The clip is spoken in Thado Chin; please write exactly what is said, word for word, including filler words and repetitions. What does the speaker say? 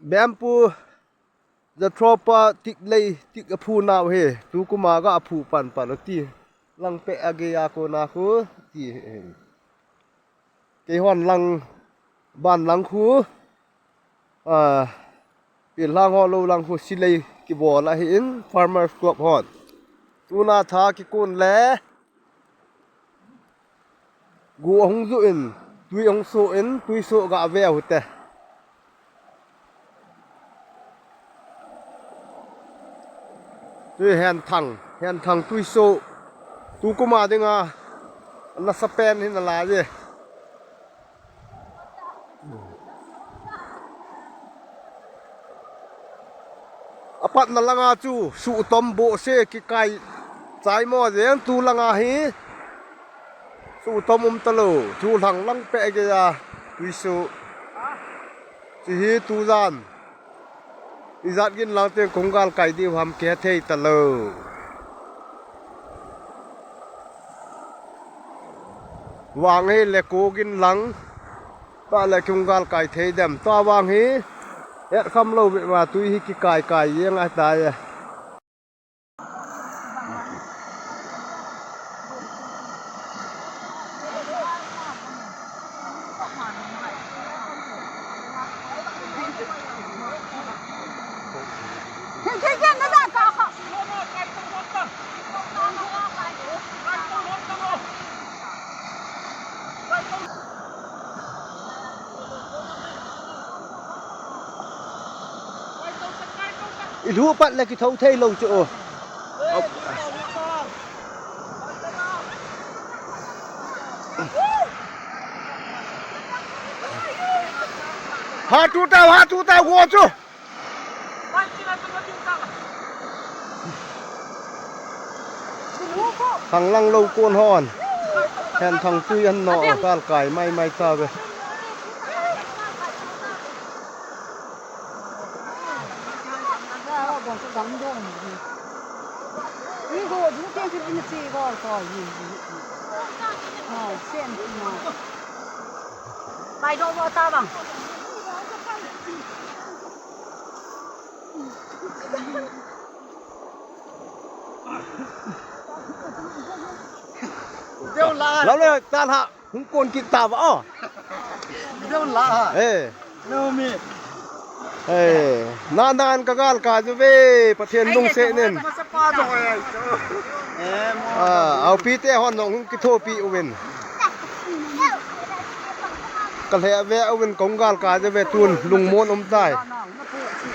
Bempu jathropa tik lei tik aphu nau hi. Tukum a ga aphu pan pan ti. Lang pe age a ko na khu ti. Keihon lang ban lang khu. A, pil lang ho lo lang khu silei kibol ahi in Farmers Club hon. Tuna tha kikun le. Gu ahung zu in, tui ahung su in, tui su ga ve u te. Tui hen thang, hen thang tui su. Tukum a dinga, nasa pen hin ala ye. Apatna langa chu suhtom bohse kikai chai mo jeng tu langa hi suhtom um talou chu lhang lang pe ge a tuisu chu hi tu jan ijat gin lang teng kong gal kai di ham ke thei talou. Vang hi le ko gin lang. Ta le kung gal kai thei dem. Ta vang hi. Et kham lo ve ma tui hi kikai kai jeng a ta ye. I lhu pat le kitho thei lo chu. Ha tu tau, ha tu tau, go chu. Thang lang lo kon hon. Hen thang tui an no, gal kai mai mai ta ve. Bai do lo ta bang. Deu la. Lam le ta ha. Hung kon kit ta va o. Deu la ha. Eh. Naomi. Eh, na nan ka gal ka ju ve, Pathen lungset nin. Ah, au pi te hon nong hung kithopi uvin. Ka lheh ve uvin kong gal ka ju ve tun lungmon um tai.